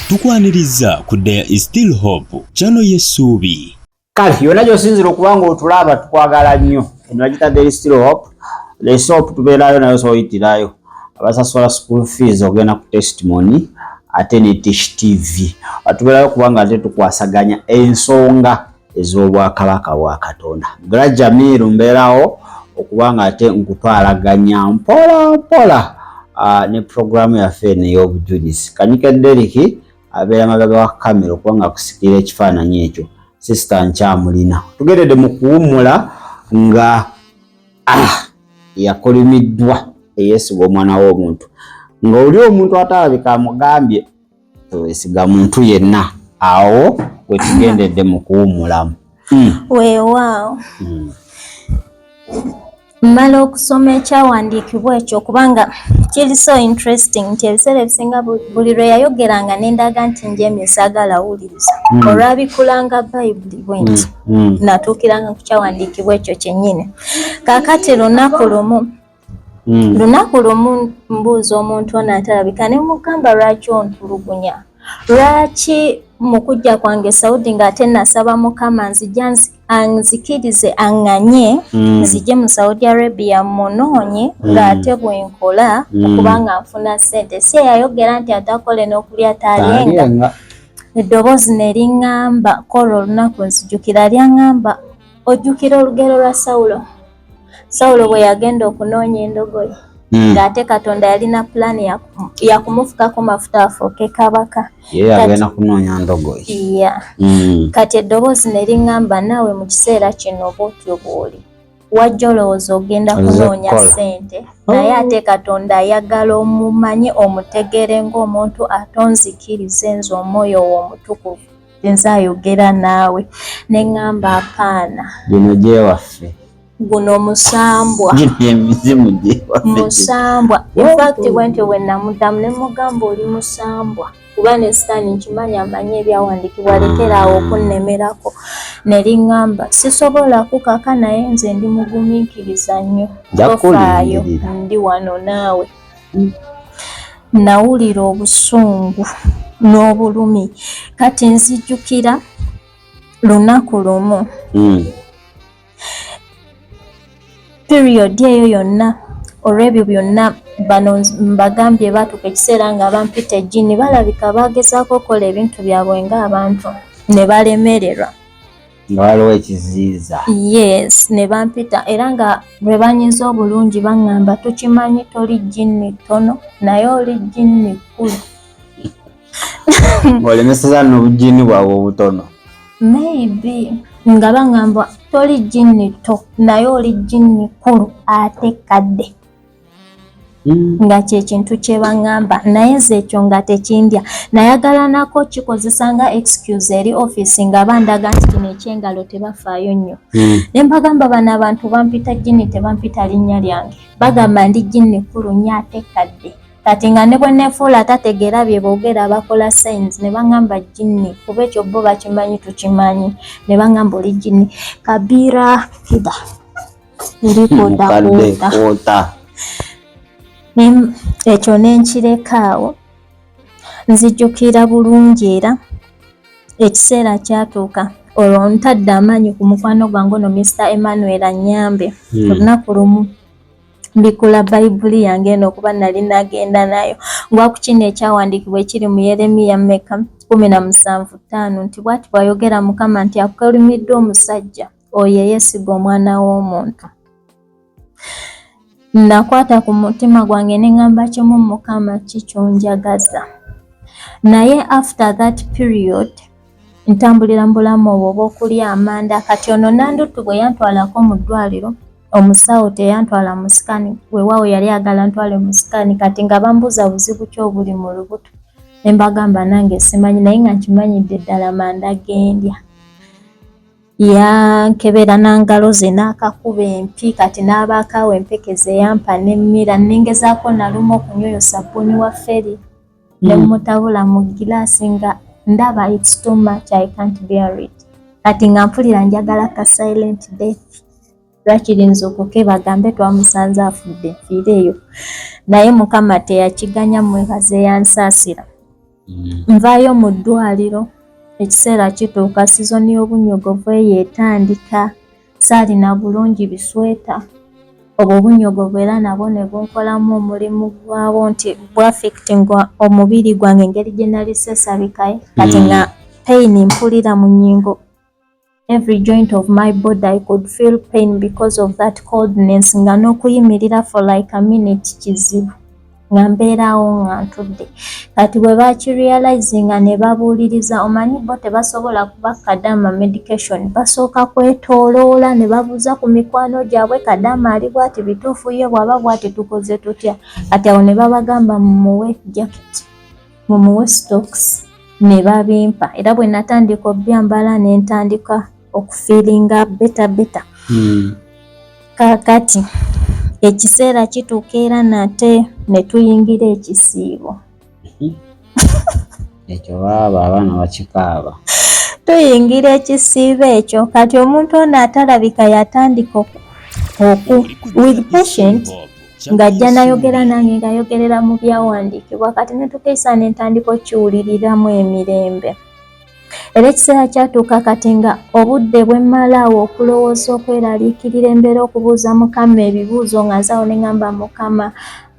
Tukwaniriza ku There is Still Hope, channel y'essuubi. Kale yonna gy'osinzira okuba nga otulaba, tukwagala nnyo. Eno bagita There is Still Hope. There is Hope tubeerayo nayo, soyitirayo abasasula school fees, ogenda ku Testimony ate ne Tish TV. Tubeerayo kubanga ate tukwasaganya ensonga ez'obwakabaka bwa Katonda. Gra Jamiru mbeerawo okuba nga ate nkutwalaganya mpola mpola ne programu yaffe eno ey'obujulizi. Kanyike Deriki abeera mabega wa kamera okuba nga akusikira ekifaananyi ekyo. Sister nkyamulina, tugendedde mu kuwummula nga yakolimiddwa eyeesiga omwana w'omuntu, ng'oli omuntu atalabika amugambye tewesiga muntu yenna. Awo wetugendedde mu kuwummulamu. Weewaawo. Mmala okusoma ekyawandiikibwa ekyo kubanga kiri so interesting nti ebiseera ebisinga buli lwe yayogeranga nendaga nti njemye, saagala wuliriza. Olwabikulanga Bayibuli bwe nti natuukiranga ku kyawandiikibwa ekyo kyennyini. Kaakati lunaku lumu lunaku lumu mbuuza omuntu ono atalabika ne mugamba, "Lwaki ontulugunya? Lwaki mu kujja kwange Saudi ng'ate nasaba Mukama nzija anzikirize aŋŋanye nzije mu Saudi Arabia munoonye, ng'ate bwe nkola okubanga nfuna ssente?" Si eyayogera nti atakole n'okulya taalyenga? Taalyenga. Eddoboozi ne liŋŋamba kola olunaku, nzijukira lyaŋŋamba, "Ojjukira olugero lwa Sawulo, Sawulo bwe yagenda okunoonya endogoyi, ng'ate Katonda yalina pulaani ya kumufukako mafuta afuuke kabaka?" Ye agenda kunoonya ndogoyi. Ya. Kati eddoboozi ne liŋŋamba, "Naawe mu kiseera kino bw'otyo bw'oli. Wajja olowooza ogenda Ozze kunoonya kukola. ssente, naye ate Katonda ayagala omumanye, omutegere ng'omuntu, ate onzikirize nze omwoyo wo omutukuvu, nze ayogera naawe." Ne ŋŋamba, "Apaana." Gino gyewaffe. Guno musambwa. Gino emizimu gyewaffe. Musambwa. In fact, bwentyo bwe namuddamu ne mugamba, "Oli musambwa, kuba ne Sitaani nkimanyi amanyi ebyawandiikibwa, lekeraawo okunnemerako." Ne liŋŋamba, "Sisobola kukaka, naye nze ndi mugumiikiriza nnyo." Nja "Tofaayo." kulindirira. "Ndi wano naawe." Nawulira obusungu n'obulumi. Kati nzijjukira lunaku lumu, period eyo yonna, olw'ebyo byonna bano mbagambye baatuuka ekiseera nga bampita ejjini. Balabika bagezaako okukola ebintu byabwe ng'abantu ne balemererwa. Nga waliwo ekiziiza. Yes, ne bampita, era nga lwe banyiza obulungi baŋŋamba, "Tukimanyi toli jjinni ttono, naye oli jjinni kkulu." Ng'olemeseza n'obujjini bwabwe obutono. Maybe nga baŋŋamba, "Toli jjinni tto, naye oli jjinni kkulu ate kadde." Nga kyekintu kye baŋŋamba, naye nze ekyo nga tekindya. Nayagala nako kikozesa nga excuse eri office nga bandaga nti kino ekyengalo tebafaayo nnyo. Ne mbagamba, "Bano abantu bampita jjinni, tebampita linnya lyange. Bagamba ndi jjinni kkulu nnyo ate kadde." Kati nga ne bwe neefuula tategeera bye boogera, bakola signs ne baŋŋamba jjinni, kuba ekyo bo bakimanyi, tukimanyi. Ne baŋŋamba, "Oli jjinni kabira kida Mukadde. ndikodakoota." Koota. Ekyo ne nkireka awo. Nzijjukira bulungi era ekiseera kyatuuka, olwo ntadde amaanyi ku mukwano gwange ono Mr Emmanuel Anyambe. Olunaku lumu mbikula Bayibuli yange eno, okuba nali nagenda nayo, ngwa ku kino ekyawandiikibwa ekiri mu Yeremiya meka 17:5 nti, "Bw'ati bw'ayogera Mukama nti, akolimiddwa omusajja oyo eyeesiga omwana w'omuntu." Nakwata ku mutima gwange ne ŋŋamba kimu, "Mukama, ki ky'onjagaza?" Naye after that period ntambulira mu bulamu obwo obw'okulya amanda. Kati ono Nanduttu bwe yantwalako mu ddwaliro, omusawo teyantwala mu scan. Weewaawo yali agala ntwale mu scan. Kati nga bambuuza, "Buzibu ki obuli mu lubuto?" Ne mbagamba, "Nange simanyi, naye nga nkimanyidde ddala manda gendya." Yankebera n'angalo ze n'akakuba empi, kati n'abaako awo empeke ze yampa nemmira. Nengezaako naluma okunywa oyo sabbuuni wa Feri ne mutabula mu giraasi, nga ndaba it's too much, I can't bear it. Kati nga mpulira njagala ka silent death, lwakiri nzuukuke bagambe twamusanze afudde, nfiireeyo. Naye Mukama teyakiganya, mwebaze yansaasira. Nvaayo mu ddwaliro, ekiseera kituuka, sizoni y'obunyogovu eyo etandika. Saalina bulungi bisweta, obwo obunyogovu era nabwo ne bunkolamu omulimu gwabwo nti bwaffectinga omubiri gwange engeri gye nali sesabikaye. Kati nga pain mpulira mu nnyingo, every joint of my body I could feel pain because of that coldness, nga n'okuyimirira for like a minute kizibu, nga mbeeraawo nga ntudde. Kati bwe bakirealizinga ne babuuliriza, omanyi bo tebasobola kuba kadama medication, basooka kwetooloola ne babuuza ku mikwano gyabwe, "Kadama ali bwati, bituufu ye bw'aba bwati tukoze tutya?" Kati awo ne babagamba, "Mumuwe jacket, mumuwe stocks." Ne babimpa, era bwe natandika obyambala ne ntandika okufeelinga better better. Kaakati ekiseera kituuka era nate ne tuyingira ekisiibo. Ekyo baaba abaana bakikaaba. Tuyingira ekisiibo ekyo. Kati omuntu ono atalabika yatandika oku with patient, ng'ajja nayogera nange, ng'ayogerera mu byawandiikibwa. Kati ne tukeesa ne ntandika okukiwuliriramu emirembe. Era ekiseera kyatuuka kati nga obudde bwe mmalaawo okulowooza, okweraliikirira embeera, okubuuza Mukama ebibuuzo, nga nzaawo ne ŋŋamba, "Mukama,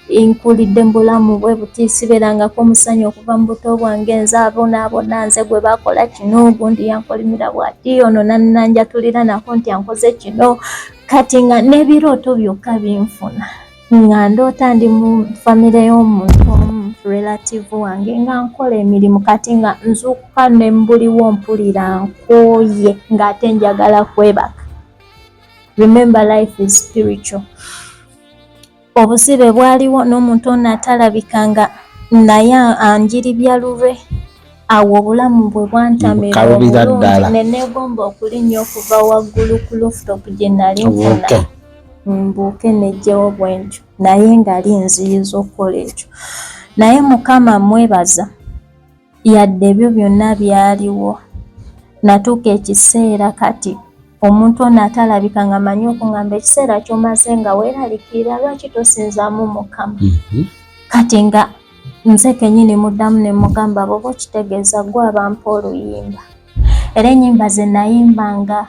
nkulidde mu bulamu bwe buti, sibeerangako omusanyu okuva mu buto bwange, nze abonaabona, nze gwe bakola kino, gundi yankolimira bw'ati, ono nanjatulira nako nti ankoze kino." Kati nga n'ebirooto byokka binfuna, nga ndoota ndi mu famire y'omuntu omu, relative wange, nga nkola emirimu. Kati nga nzuukuka ne mbuliwo mpulira nkooye, ng'ate njagala kwebaka. Remember, life is spiritual. Obuzibe bwaliwo n'omuntu ono atalabika nga naye anjiribya lulwe. Awo obulamu bwe bwantamira Bukalubira obulungi ddala. ne neegomba okulinnya okuva waggulu ku rooftop gye nali nfuna, Obuuke. mbuuke nejjewo bwe ntyo, naye nga linziyiza okukola ekyo. Naye Mukama mwebaza, yadde ebyo byonna byaliwo, natuuka ekiseera kati omuntu ono atalabika nga manyi okuŋŋamba, "Ekiseera ky'omaze nga weeraliikirira, lwaki tosinzaamu Mukama?" Kati nga nze kennyini muddamu ne mugamba, "Bw'oba okitegeeza gwe abampa oluyimba." Era ennyimba ze nayimbanga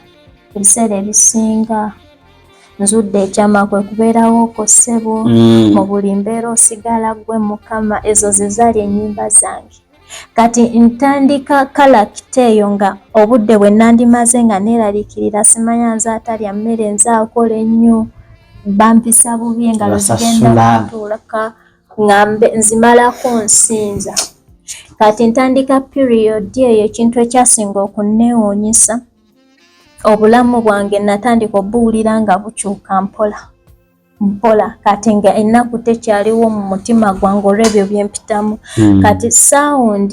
ebiseera ebisinga, "Nzudde ekyama kwe kubeerawo ko ssebo, mu buli mbeera osigala ggwe Mukama," ezo ze zaali ennyimba zange. Kati ntandika character eyo nga obudde bwe nandimaze nga neeraliikirira, simanya nze atalya mmere, nze akola ennyo, bampisa bubi, engalo zigenda Basasula. kutuuka nga nzimalako nsinza. Kati ntandika period eyo. Ekintu ekyasinga okunneewuunyisa, obulamu bwange natandika obuwulira nga bukyuka mpola mpola. Kati nga ennaku tekyaliwo mu mutima gwange olw'ebyo bye mpitamu. Kati sound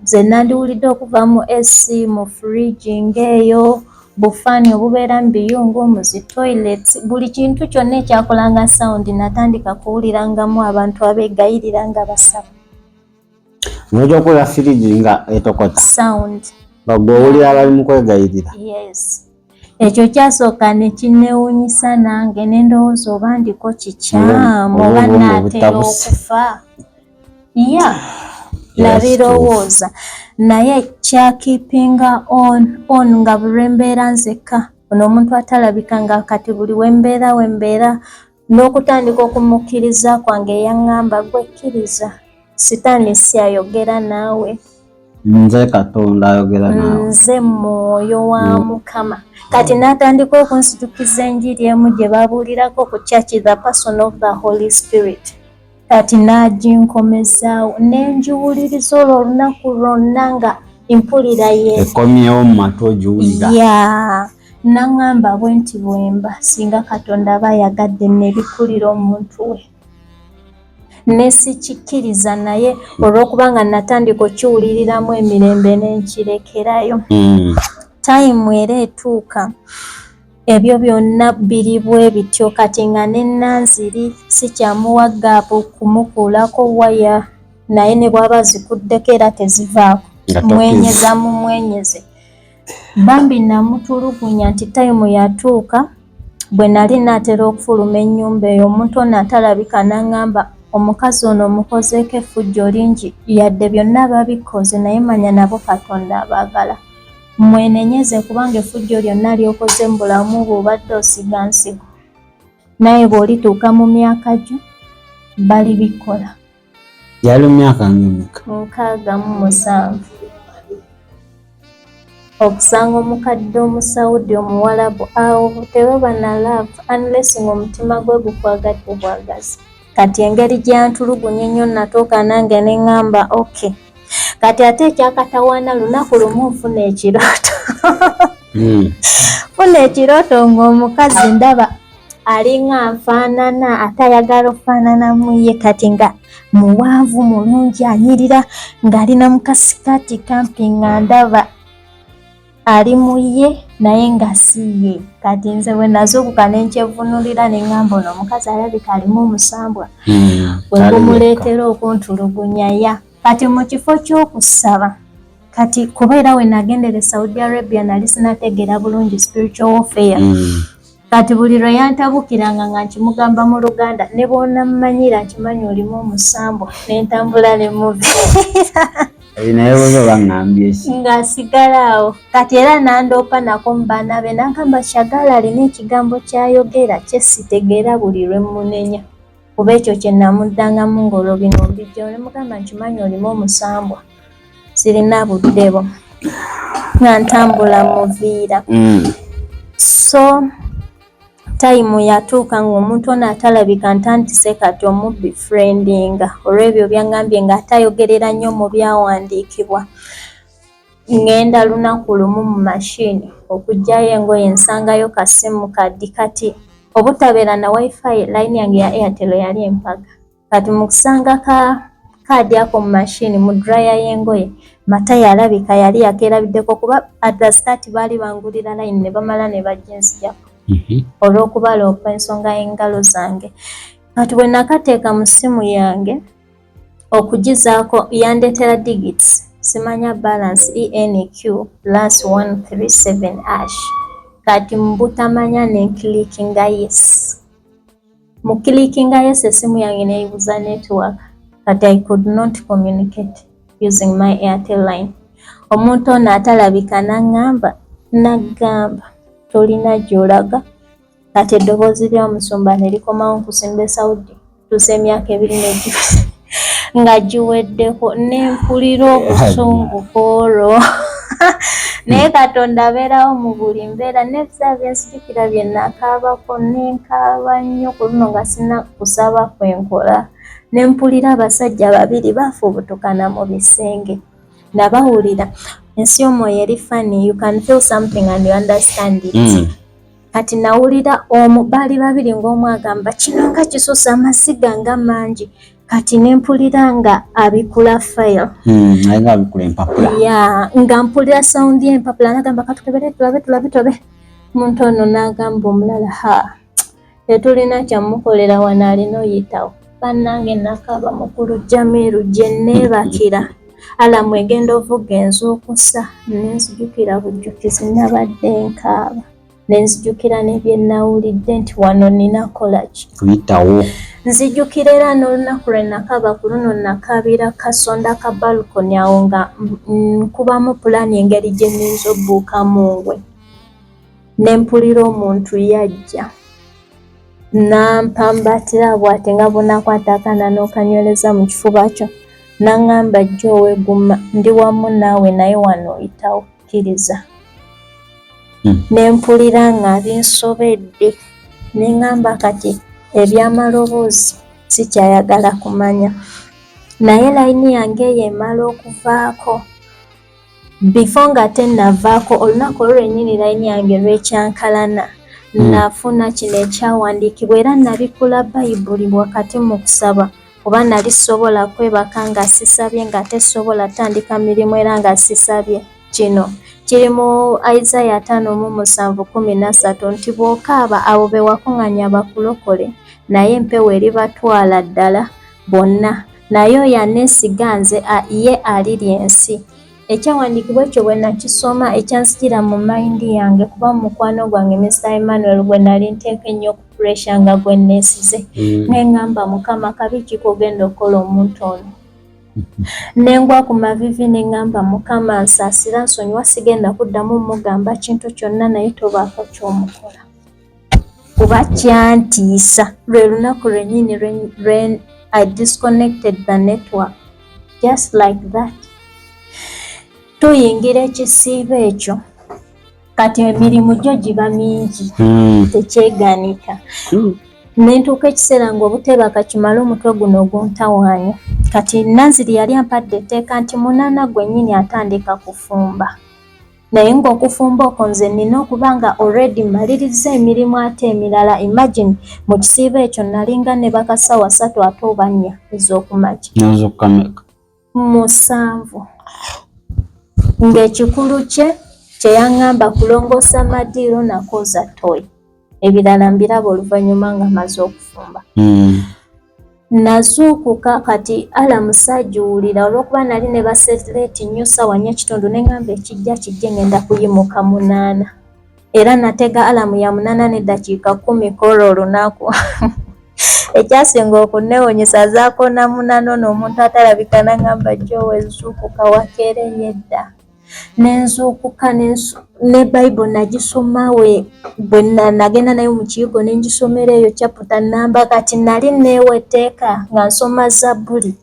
ze nandiwulidde okuva mu AC, mu fridge ng'eyo, bufaani obubeera mu biyungu, mu zi toilets, buli kintu kyonna ekyakolanga sound, natandika kuwulirangamu abantu abeegayirira nga basaba. Nojja okuwulira firigi nga etokota, Sound. nga gwe owulira bali mu kwegayirira. Yes, ekyo kyasooka ne kinneewuunyisa nange, ne ndowooza oba ndiko kikyamu, Oba oba obwongo naatera butabuse. okufa ya. Nabirowooza, naye kyakeepinga on nga buli lwembeera nzekka, ono omuntu atalabika, nga kati buli wembeera wembeera n'okutandika okumukkiriza kwange, yaŋŋamba, "Gwe kkiriza, Sitaani si ayogera naawe." "Nze Katonda ayogera naawe." "Nze mwoyo wa Mukama." Kati n'atandika okunzijukiza enjiri emu gye babuulirako ku church, the person of the Holy Spirit. Kati n'aginkomezaawo ne ngiwuliriza olwo olunaku lwonna nga mpulira ye. Ekomyewo mu matu, ogiwulira. Ya, naŋŋamba bwe nti, "Bwemba singa Katonda aba ayagadde nebikulira omuntu we." Ne sikikkiriza, naye olw'okubanga natandika okiwuliriramu emirembe, nenkirekerayo. Time era etuuka, ebyo byonna biri bwe bityo. Kati nga ne Nanziri sikyamuwa gap kumukuulako waya, naye ne bw'aba azikuddeko era tezivaako. Nga tokkiriza. Mwenyeza mumwenyeze. Bambi namutulugunya nti time yatuuka bwe nali naatera okufuluma ennyumba eyo, omuntu ono atalabika n'aŋŋamba Omukazi ono omukozeeko effujjo lingi, yadde byonna babikoze, naye manya nabo Katonda abaagala. Mwenenyeze, kubanga effujjo lyonna ly'okoze mu bulamu bwe obadde osiga nsigo, naye bw'olituuka mu myaka gyo balibikola. Yali mu myaka ng'emeka? 67. Okusanga omukadde Omusaudi Omuwalabu, awo tebaba na love unless ng'omutima gwe gukwagadde bwagazi. Kati engeri gyantulugunya ennyo, natuuka nange ne ŋŋamba, "Okay." Kati ate ekyakatawaana, lunaku lumu nfuna ekirooto. Funa ekirooto ng'omukazi ndaba alinga nfaanana, ate ayagala ofaananamu ye. Kati nga muwanvu, mulungi, anyirira, ng'alina mu kasikaati kampi, nga ndaba ali mu ye naye nga si ye. Kati nze bwe nazuukuka ne nkyevunulira ne ŋŋamba, ono omukazi alabika alimu omusambwa bwe gumuleetera okuntulugunya. Ya kati mu kifo ky'okusaba, kati kubeera we nagendera e Saudi Arabia, nali sinategeera bulungi spiritual warfare. Kati buli lwe yantabukiranga nga nkimugamba mu Luganda, ne bw'onammanyira nkimanyi olimu omusambwa, nentambula ne muviira. Naye bwe baŋŋambye ki? Ng'asigala awo. Kati era nandoopa nako mu baana be, nankamba Shagala alina ekigambo ky'ayogera kyesitegeera buli lwe mmunenya, kuba ekyo kye namuddangamu ng'olwo bino mbijjawo, ne mugamba nkimanyi olimu omusambwa, sirina budde bwo, nga ntambula muviira. So time yatuuka ng'omuntu ono atalabika ntandise kati omubefriendinga olw'ebyo byaŋŋambye, ng'atayogerera nnyo mu byawandiikibwa. Ŋŋenda lunaku lumu mu mashini okuggyayo engoye, nsangayo ka SIM card. Kati obutabeera na WiFi, line yange ya Airtel yali empaga. Kati mu kusanga ka kaadi ako mu mashini, mu dryer y'engoye, Matayo alabika yali yakeerabiddeko, kuba at the start baali bangulira line ne bamala ne baginzijako olw'okubala okw'ensonga y'engalo zange. Kati bwe nakateeka mu ssimu yange okugizaako, yandeetera digits, simanya balance enq plus 137 hash. Kati mu butamanya ne nclickinga yes. Mu clickinga yes, essimu yange neyibuza network. Kati I could not communicate using my Airtel line. Omuntu ono atalabika naŋŋamba, naggamba, "Tolina gy'olaga." Kati eddoboozi ly'omusumba ne likomawo, "Nkusimba e Saudi, tuusa emyaka 2 nga giweddeko." Ne mpulira obusungu kwolwo, naye Katonda abeerawo mu buli mbeera. N'ebiseera byensijukira bye nakaabako, nenkaaba nnyo ku luno nga sina kusaba kwenkola, ne mpulira abasajja babiri bafuubutukana mu bisenge, nabawulira. Ensi y'omwoyo eri funny, you can feel something and you understand it. Kati nawulira omu, baali babiri, ng'omu agamba, "Kino nga kisusa, amaziga nga mangi." Kati ne mpulira nga abikula file. Naye nga abikula empapula. Ya, nga mpulira sound y'empapula. Nagamba, "Katukebere tulabe, tulabe, tulabe." Muntu ono n'agamba omulala, "Ha, tetulina kyamukolera wano, alina oyitawo." Bannange, nakaba mukulu Jamiru gye neebakira, alarm egenda ovuga enzuukusa, nenzijukira bujjukizi nabadde nkaaba, nenzijukira ne bye nawulidde nti wano nina kolaki? Kuyitawo. Nzijukira era n'olunaku lwe nakaba ku luno, nakabira kasonda ka balcony awo, nga nkubamu pulaani engeri gye nnyinza obbuukamu ngwe. Ne mpulira omuntu yajja nampambatira bw'ati, nga bw'onaakwata akaana n'okanywereza mu kifuba kyo, n'aŋŋamba, "Jjo weeguma, ndi wamu naawe, naye wano oyitawo, kkiriza." Ne mpulira nga binsobedde, ne ŋŋamba kati ebyamaloboozi sikyayagala kumanya. Naye layini yange eyo emala okuvaako, before nga tennavaako, olunaku olwo lwennyini layini yange lwekyankalana, nafuna kino ekyawandiikibwa, era nabikula Bayibuli wakati mu kusaba, kuba nali sobola kwebaka nga sisabye, nga tesobola tandika mirimu era nga sisabye. Kino kiri mu Isaya 57:13 nti, "Bw'okaaba, abo be wakuŋŋaanya bakulokole, naye empewo eribatwala ddala bonna. Naye oyo aneesiga nze ye alirya ensi." Ekyawandiikibwa ekyo bwe nakisoma, ekyansikira mu mind yange, kuba mukwano gwange Mr Emmanuel gwe nali nteeka ennyo ku pressure nga gwe neesize, neŋŋamba, "Mukama, kabi ki kogenda okukola omuntu ono?" Nengwa ku mavivi neŋŋamba, "Mukama, nsaasira, nsonyiwa, sigenda kuddamu mugamba kintu kyonna, naye tobaako ky'omukola," kuba kyantiisa. Lwe lunaku lwennyini lwe I disconnected the network just like that. Tuyingira ekisiibo ekyo, kati emirimu gyo giba mingi, tekyeganika. Nentuuka ekiseera ng'obuteebaka kimale, omutwe guno guntawaanya. Kati Nanziri yali ampadde etteeka nti 8 gwennyini atandika kufumba, naye ng'okufumba okwo nze nina okuba nga already mmaliriza emirimu ate emirala. Imagine, mu kisiibo ekyo nalinga ne bakasawa 3 ate oba 4 ez'okumakya. Nozukukameka? 7. Ng'ekikulu kye kyeyaŋŋamba kulongoosa madiiro nakwoza toyi, ebirala mbiraba oluvannyuma nga maze okufumba. Nazuukuka, kati alarm saagiwulira olw'okuba nali ne basereeti nnyo, ssaawa 4:15. Ne ŋŋamba, "Ekijja kijje, ŋŋenda kuyimuka 8." Era natega alarm ya 8:10 kwolwo olunaku. Ekyasinga okunneewuunyisa, zaakoona 8, ono omuntu atalabika n'aŋŋamba, "Jowe, zuukuka, wakeereye dda." Ne nzuukuka ne Bayibuli nagisoma we bwe nagenda nayo mu kiyigo ne ngisomera eyo chapter namba. Kati nali neewa etteeka nga nsoma Zabbuli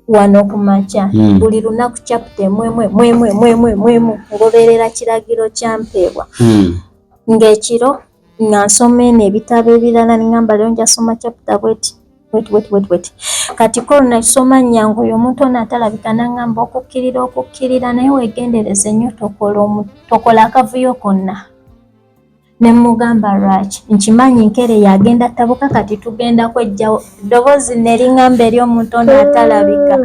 wano ku makya, buli lunaku chapter emu emu emu emu emu emu emu emu, ngoberera kiragiro kyampeebwa. Ng'ekiro nga nsoma eno ebitabo ebirala, ne ŋŋamba, "Leero nja soma chapter bweti bweti bweti bweti bweti." Kati ko nakisoma nnyangu, oyo omuntu ono atalabika n'aŋŋamba, "Okukkirira, okukkirira, naye weegendereze nnyo, tokola akavuyo konna." Ne mmugamba, "Lwaki?" "Nkimanyi nkere yagenda tabuka, kati tugenda kwejjawo." Ddoboozi ne liŋŋamba eri omuntu ono atalabika,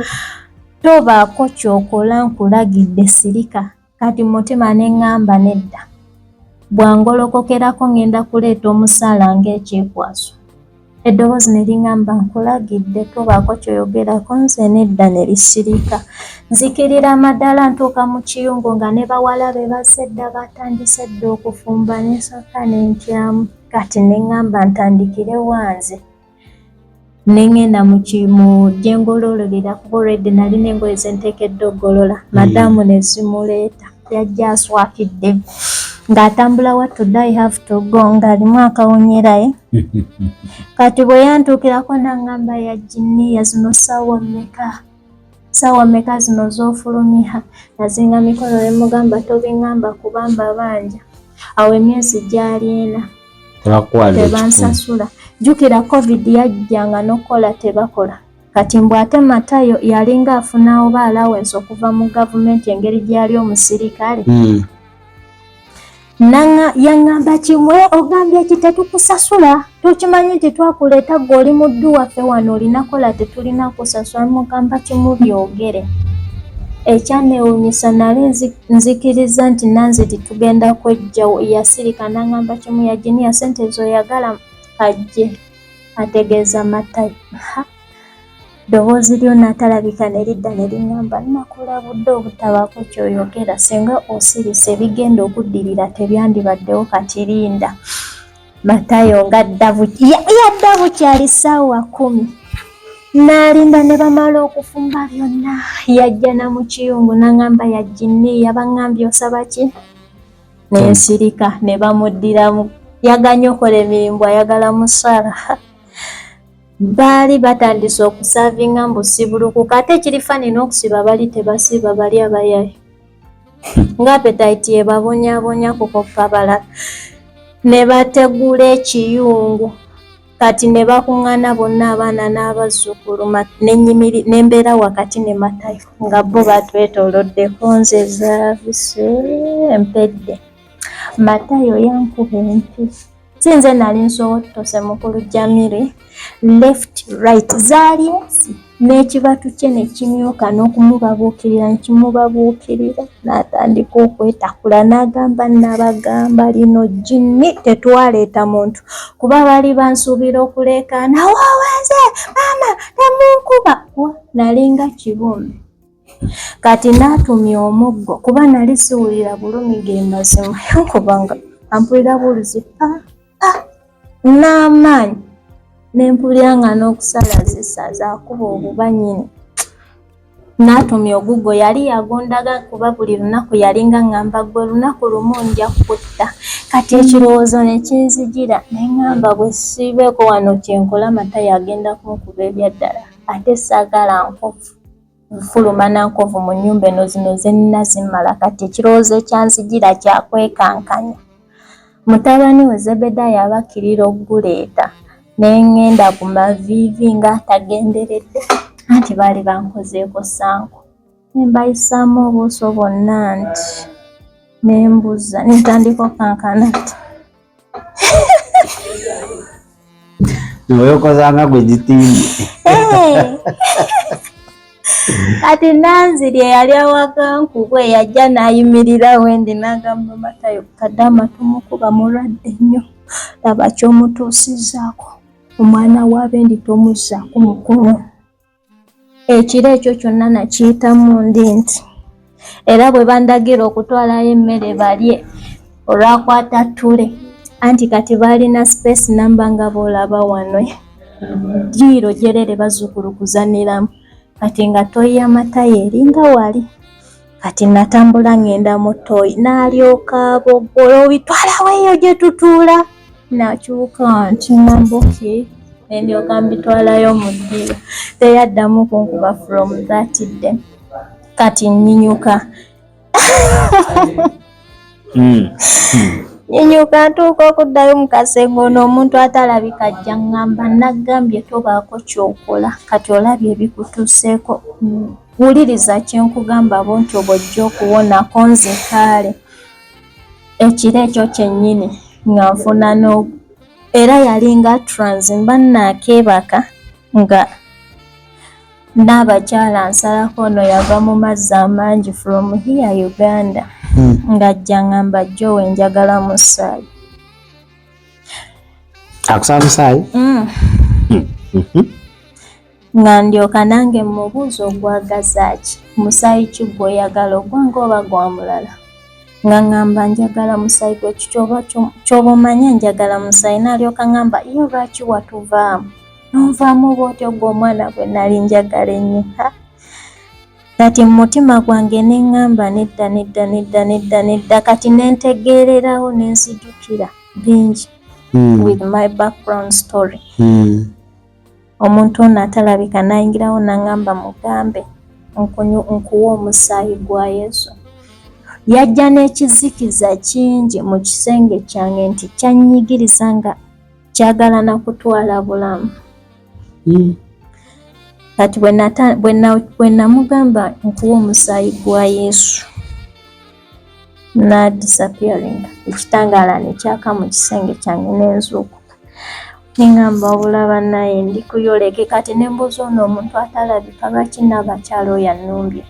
"Tobaako ky'okola, nkulagidde, sirika." Kati mutima ne ŋŋamba, "Nedda, bw'angolokokerako ŋŋenda kuleeta omusaala ng'ekyekwaso." Eddoboozi ne liŋŋamba, "Nkulagidde, tobaako ky'oyogerako." Nze nedda, ne lisirika. Nzikirira amadaala, ntuuka mu kiyungu nga ne bawala be bazze dda, batandise dda okufumba. Ne nsooka ne ntyamu. Kati ne ŋŋamba, "Ntandikire wanze." Ne ŋŋenda mu gye ngololera, kuba already nalina engoye ze nteekeddwa okugolola. Madaamu ne zimuleeta, yajja aswakidde ng'atambula, "What to do? I have to go," ng'alimu akawunyeraye. Kati bwe yantuukirako n'aŋŋamba, "Yaginiya, zino ssaawa mmeka, ssaawa mmeka zino z'ofulumya?" Nazinga mikono ne mugamba, "Tobiŋŋamba, kubamba banja." Awo emyezi gyali 4. Tebakuwadde 1. Tebansasula. Jjukira COVID yajjanga n'okukola tebakola. Kati mbw ate Matayo yalinga afuna oba allowance okuva mu gavumenti engeri gyali omusirikale. Yaŋŋamba kimwe, "Ogambye ki? Tetukusasula, tukimanyi nti twakuleeta, gwe oli muddu waffe wano, olina kola, tetulina kusasula." Mugamba kimu, byogere. Ekyanewuunyisa, nali nzikiriza nti Nanziri tugenda kwejjawo, yasirika n'aŋŋamba kimu, "Yaginiya, sente zoyagala kajje," ategeeza Matayo. Ha! Ddoboozi lyonna atalabika ne lidda ne liŋŋamba, "Nakulabudde obutabaako ky'oyogera, singa osirise ebigenda okuddirira tebyandibaddewo, kati linda." Matayo nga yadda bukyali ssaawa 10, n'alinda ne bamala okufumba byonna, yajja na mu kiyungu n'aŋŋamba, "Yaginiya, baŋŋambye osaba ki?" Nensirika ne bamuddiramu, yaganye okola emirimu, ayagala musaala. Baali batandise okusavinga mbu sibulukuka, ate ekiri funny n'okusiba bali tebasiba, bali abayaye nga appetite ebabonyaabonya kukoppa balala. Ne bategula ekiyungu, kati ne bakuŋŋaana bonna, abaana n'abazzukulu, ne mbeera wakati ne Matayo nga bo batwetooloddeko. Nze zaavise mpedde. Matayo yankuba empi, si nze nali nsowottose, mukulu Jamiri, left, right, zaali ensi n'ekibatu kye ne kimyuka n'okumubabuukirira ne kimubabuukirira, n'atandika okwetakula n'agamba, "Nabagamba lino jjinni, tetwaleeta muntu," kuba baali bansuubira okuleekaana, "Woowenze maama, temunkuba." Wa, nalinga kibumbe. Kati naatumya omuggo kuba nali siwulira bulumi ge mazima, yankubanga ampulira buluzi pa pa n'amaanyi, nempulira nga n'okusala zisaza akuba obuba nnyini. Naatumya oguggo yali yagundaga kuba buli lunaku yalinga ŋŋamba gwe lunaku lumu nja kutta. Kati ekirowoozo ne kinzijira ne ŋŋamba bwe siibeeko wano kyenkola Matayo agenda kunkuba ebyaddala, ate saagala nkovu nfuluma na nkovu mu nnyumba eno, zino ze nnina zimmala. Kati ekirowoozo ekyanzijira kya kwekankanya. Mutabani we Zebedaayo abakkirira okuguleeta ne ŋŋenda ku maviivi ng'atagenderedde, anti baali bankozeeko ssanku. Ne mbayisaamu obuuso bwonna nti ne mbuza ne ntandika okukankana nti Weekozanga gwe gitimbye. Kati Nanziri eyali awaka nkubwe yajja n'ayimirira wendi n'agamba Matayo Kadaama tumukuba mulwadde nnyo, laba ky'omutuusizzaako, omwana w'abendi tomuzzaako mukono. Ekiro ekyo kyonna nakiyitamu ndi nti era bwe bandagira okutwalayo emmere balye olwakwata ttule, anti kati baalina space namba nga bw'olaba wano ddiiro gyerere bazzukulu kuzanniramu, kati nga ttoyi ya Matayo eringa wali. Kati natambula ngenda mu ttooyi n'alyoka aboggola obitwalawo eyo gye tutuula, nakyuka nti ngamba okay, ne ndyoka mbitwalayo mu ddiiro. Teyaddamu kunkuba from that day. Kati nnyinyuka nyinyuka ntuuka okuddayo mu kasenge, ono omuntu atalabika ajja ŋŋamba naggambye tobaako ky'okola, kati olabye ebikutuuseeko, wuliriza kye nkugamba bw'ontyo bw'ojja okuwonako. Nze kaale ekiro ekyo kyennyini nga nfuna no era yalinga trans, mba naakeebaka nga n'abakyala nsalako ono yava mu mazzi amangi from here Uganda, ng'ajja ngamba Jowe njagala musaayi. Akusaba musaayi? Nga ndyoka nange mmubuuza ogwagaza ki, musaayi ki gw'oyagala, ogwange oba gwa mulala? Nga ŋŋamba njagala musaayi gwe ky'oba omanya njagala musaayi. N'alyoka ŋŋamba ye lwaki watuvaamu n'onvaamu bw'otyo gwe omwana gwe nali njagala ennyo. Kati mu mutima gwange ne ŋŋamba nedda nedda nedda nedda nedda, kati ne ntegeererawo ne nzijukira bingi with my background story. Omuntu ono atalabika n'ayingirawo n'aŋŋamba mugambe nkuwa omusaayi gwa Yesu. Yajja n'ekizikiza kingi mu kisenge kyange nti kyannyigiriza nga kyagala na kutwala bulamu. Kati bwe namugamba nkuwa omusaayi gwa Yesu, na disappearing, ekitangaala ne kyaka mu kisenge kyange ne nzuukuka ne ŋŋamba obulaba naye ndi kuyoleke. Kati ne mbuuza ono omuntu atalabika lwaki naabakyala oyo annumbye?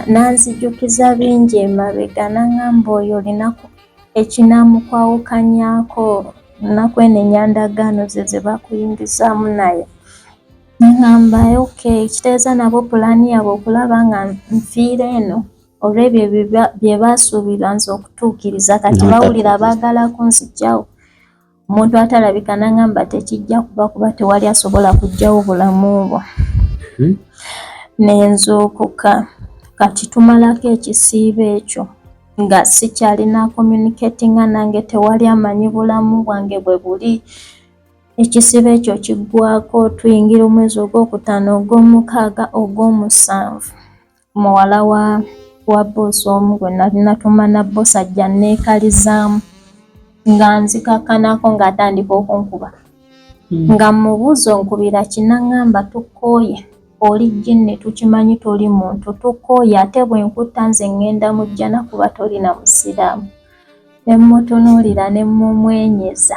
Nanzijukiza bingi emabega, n'aŋŋamba oyo olinaku ekinaamukwawukanyaako nakwenenya ndagaano ze ze bakuyingizaamu naye. Ŋŋamba okay, kitegeeza nabo pulaani yaabwe okulaba nga nfiira eno olw'ebyo bye baasuubira nze okutuukiriza, kati bawulira baagala kunzigyawo. Omuntu atalabika n'aŋŋamba tekijja kuba kuba tewali asobola kuggyawo bulamu bwo. Ne nzuukuka. Kati tumalako ekisiibo ekyo nga sikyalina communicatinga nange, tewali amanyi bulamu bwange bwe buli. Ekisiibo ekyo kiggwako tuyingira omwezi ogwokutaano, ogwomukaaga, ogw'omusanvu. Muwala wa bboosi omu gwe nali natuma na bboosi ajja neekalizaamu nga nzikakkanako ng'atandika okunkuba. Nga mmubuuza onkubira ki, n'aŋŋamba tukooye, oli jjinni tukimanyi toli muntu, tukooye ate bwe nkutta nze ŋŋenda mu jjana kuba toli na musiraamu. Ne mmutunuulira ne mmumwenyeza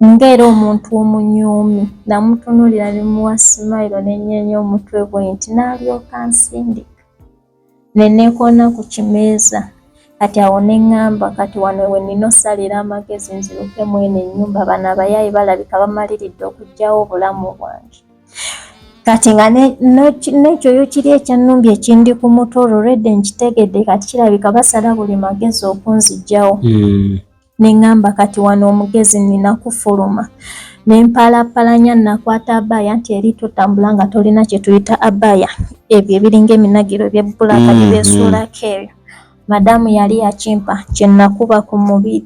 ng'era omuntu omunyoomi, namutunuulira ne mmuwa simayiro ne nnyeenya omutwe bwe nti n'alyoka ansindika. Ne neekoona ku kimeeza. Kati awo ne ŋŋamba kati wano we nnina ossalira amagezi nziruke mu eno ennyumba, bano abayaaye balabika bamaliridde okuggyawo obulamu bwange. Kati nga n'ekyoyo kiri ekyannumbye ekindi ku mutwe olwo lwedde nkitegedde, kati kirabika basala buli magezi okunzigyawo. Ne ŋŋamba kati wano omugezi nnina kufuluma. Ne mpalapalanya, nakwata abaya nti eri totambula nga tolina kye tuyita abaya, ebyo ebiringa eminagiro ebyebbulaka byesuulako ebyo. Madamu yali yakimpa kye nakuba ku mubiri,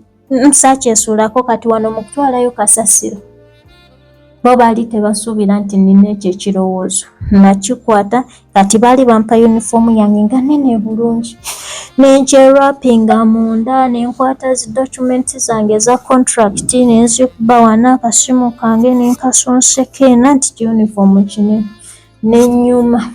saakyesuulako. Kati wano mu kutwalayo kasasiro bo baali tebasuubira nti nnina ekyo ekirowoozo. Nakikwata, kati baali bampa yunifoomu yange nga nnene bulungi, nenkyerwapinga munda, nenkwata zi documents zange eza contract nenzikuba wano, akasimu kange nenkasonseka ena nti kiyunifoomu kinene, nenyuma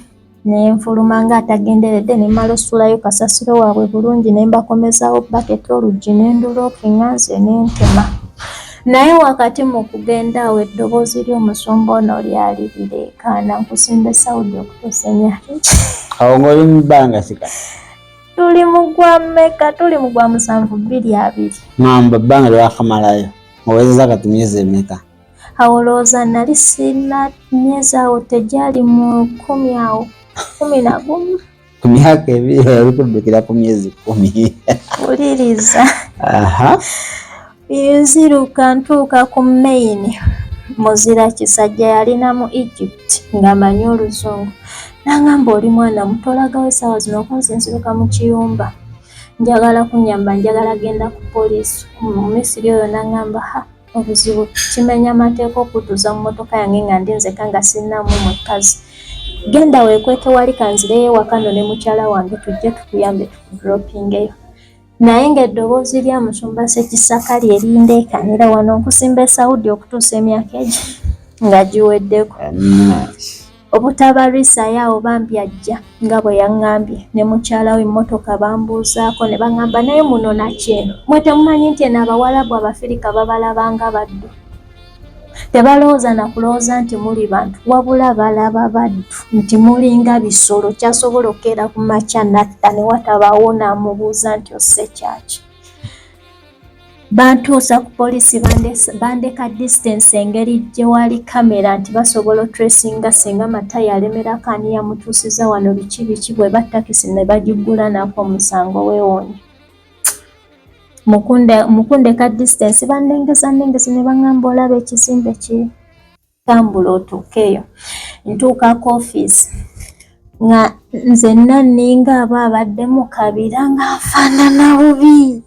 nenfuluma nga atagenderedde. Nemala osulayo kasasiro waabwe bulungi, nembakomezaawo bucket, oluggi nendulookinga nze nentema. Naye wakati mu kugenda awo eddoboozi ly'omusumba ono lyali lireekaana, nkusimba Saudi okutuusa emyaka Awo ng'oli mu bbanga kika? Tuli mu gwa mmeka? Tuli mu gwa 7, 2020. Ŋŋamba bbanga lyakamalayo ng'owezezza kati myezi emeka? Awo olowooza nali sina myezi, awo tegyali mu 10, awo 11. Ku myaka 2 oli kuddukira ku myezi 10. Wuliriza, nziruka ntuuka ku main, muzira kisajja yalina mu Egypt ng'amanyi oluzungu, n'angamba, "Oli mwana muto, olagawo essaawa zino okunze nziruka mu kiyumba? Njagala kunyamba, njagala genda ku poliisi." Mu Misiri oyo n'angamba, "Ha, obuzibu kimenya amateeka okutuuza mu mmotoka yange nga ndi nzeka nga sinnaamu mukazi. Genda weekweke wali, kanzireyo ewaka no ne mukyala wange tujje tukuyambe tukudropingeyo." Naye ng'eddoboozi lya musumba Ssekisaka lye lindeekanira, wano nkusimba e Saudi okutuusa emyaka egyo nga giweddeko. Obutabalwisayo awo bambi ajja nga bwe yaŋŋambye ne mukyala we emmotoka bambuuzaako ne baŋŋamba, "Naye muno nakyeno mwe temumanyi nti eno Abawalabu Abafirika babalabanga baddu, tebalowooza na kulowooza nti muli bantu, wabula balaba baddu nti mulinga bisolo." Kyasobola okukeera ku makya natta ne watabaawo n'amubuuza nti osse kyaki. Bantuusa ku poliisi, bandeka distance engeri gye wali kamera nti basobola otracinga singa Matayo alemerako ani yamutuusiza wano, biki biki. Bwe ba takisi ne bagigula nako omusango weewuunye. Mukundeka distance bandengeza ndengeza ne baŋŋamba, "Olaba ekizimbe kiri, tambula otuukeeyo." Ntuuka ku ofiisi nga nzenna nninga aba abadde mu kabira, nga nfaanana bubi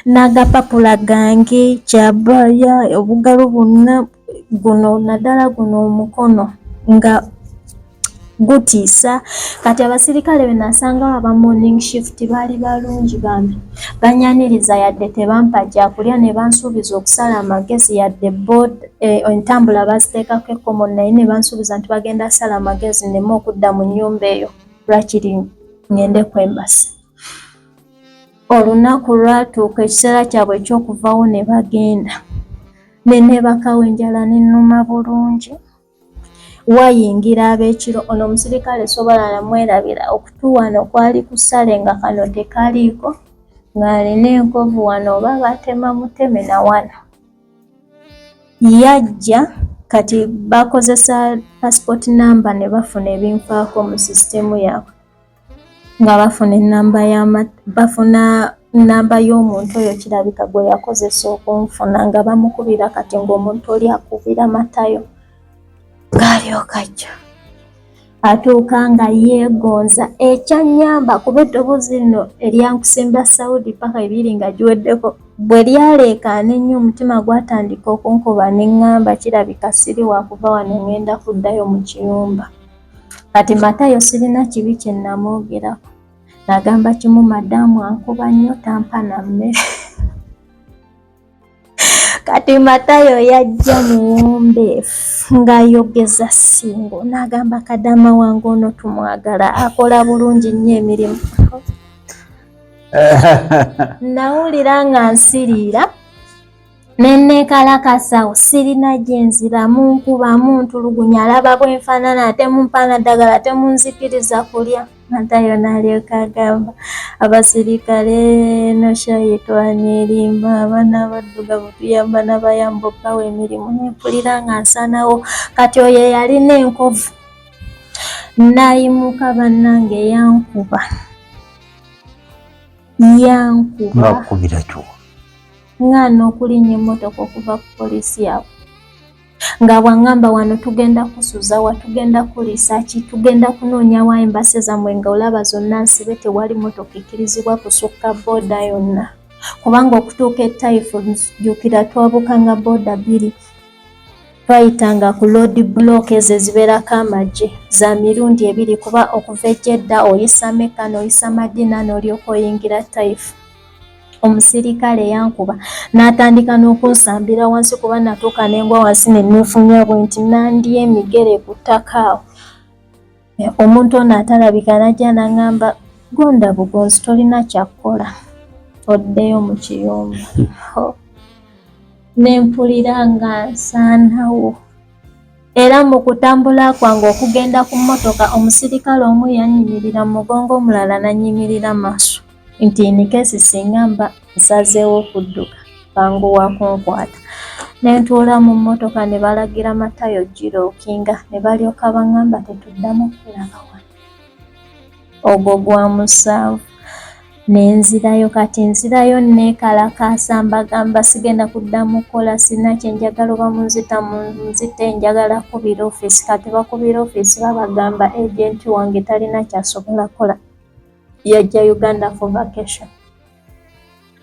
n'agapapula gange kyabaya obugalo bwonna guno, naddala guno omukono nga gutiisa. Kati abasirikale be nasangawo aba morning shift baali balungi bambi, banyaniriza yadde tebampa kyakulya, ne bansuubiza okusala amagezi yadde board entambula baziteekako ekkomo, naye ne bansuubiza nti bagenda sala amagezi nneme okudda mu nnyumba eyo, lwakiri ngende kwembasa. Olunaku lwatuuka, ekiseera kyabwe eky'okuvawo ne bagenda, ne neebakawo enjala nennuma bulungi. Wayingira ab'ekiro, ono omusirikale sobola namwerabira, okutu wano kwali kusale nga kano tekaliiko, ng'alina enkovu wano oba batema muteme na wano. Yajja, kati bakozesa passport number ne bafuna ebinfaako mu sisitemu yaabwe, nga bafuna enamba ya bafuna namba y'omuntu oyo kirabika gwe yakozesa okunfuna, nga bamukubira. Kati ng'omuntu oli akubira Matayo, ng'alyoka ajja atuuka nga yeegonza. Ekyannyamba kuba eddoboozi lino eryankusimba Saudi paka 2 nga giweddeko bwe lyaleekaana ennyo, omutima gwatandika okunkuba, ne ŋŋamba kirabika siri wakuva wano, ŋŋenda kuddayo mu kiyumba. Kati Matayo sirina kibi kye namwogerako, nagamba kimu, "Madaamu ankuba nnyo, tampa na mmere." Kati Matayo yajja muwombeefu ng'ayogeza singo, n'agamba, "Kadama wange ono tumwagala, akola bulungi nnyo emirimu." Nawulira nga nsiriira. Neneekalakasawo, sirina gye nzira, munkuba, muntulugunya, alaba bwenfaanana, ate mumpaana ddagala, temunzikiriza kulya. Matayo n'alyoka agamba abasirikale, no shayitwani erimba, abaana abaddugavu tuyamba n'abayamba obbawa emirimu. Nempulira nga nsanawo. Kati oyo eyalina enkovu nayimuka, bannange, yankuba, yankuba. Ngakukubira kyo? Ngaana okulinnya emmotoka okuva ku poliisi yaabwe, nga bwaŋŋamba, wano tugenda kusuza wa, tugenda kuliisa ki, tugenda kunoonya wa embassy zammwe, nga olaba zonna nsibe, tewali motoka ekkirizibwa kusukka border yonna, kubanga okutuuka e Taifu, jjukira twabukanga border bbiri, twayitanga ku road block ezo ezibeerako amagye za mirundi ebiri, kuba okuva e Jedda oyisa Mecca n'oyisa Madina n'olyoka oyingira Taifu. Omusirikale yankuba n'atandika n'okunsambira wansi, kuba natuuka nengwa wansi neneefunya bwe nti nandya emigere ku ttaka awo. Omuntu ono atalabika najja n'aŋŋamba, gonda bugonzi, tolina kyakkola, oddeyo mu kiyumba. Nempulira nga nsaanawo. Era mu kutambula kwange okugenda ku mmotoka, omusirikale omu yannyimirira mu mugongo, omulala n'annyimirira maaso, nti in case singa mba nsazeewo okudduka banguwa kunkwata. Ne ntuula mu mmotoka, ne balagira Matayo girookinga, ne balyoka baŋŋamba, tetuddamu kulaba wano. Ogwo gwa 7. Ne nzirayo. Kati nzirayo neekalakaasa, mbagamba sigenda kuddamu kukola, sirina kye njagala, oba munzita munzite, njagala kubira ofiisi. Kati bakubira ofiisi, babagamba agent wange talina kyasobola kukola, yajja Uganda for vacation,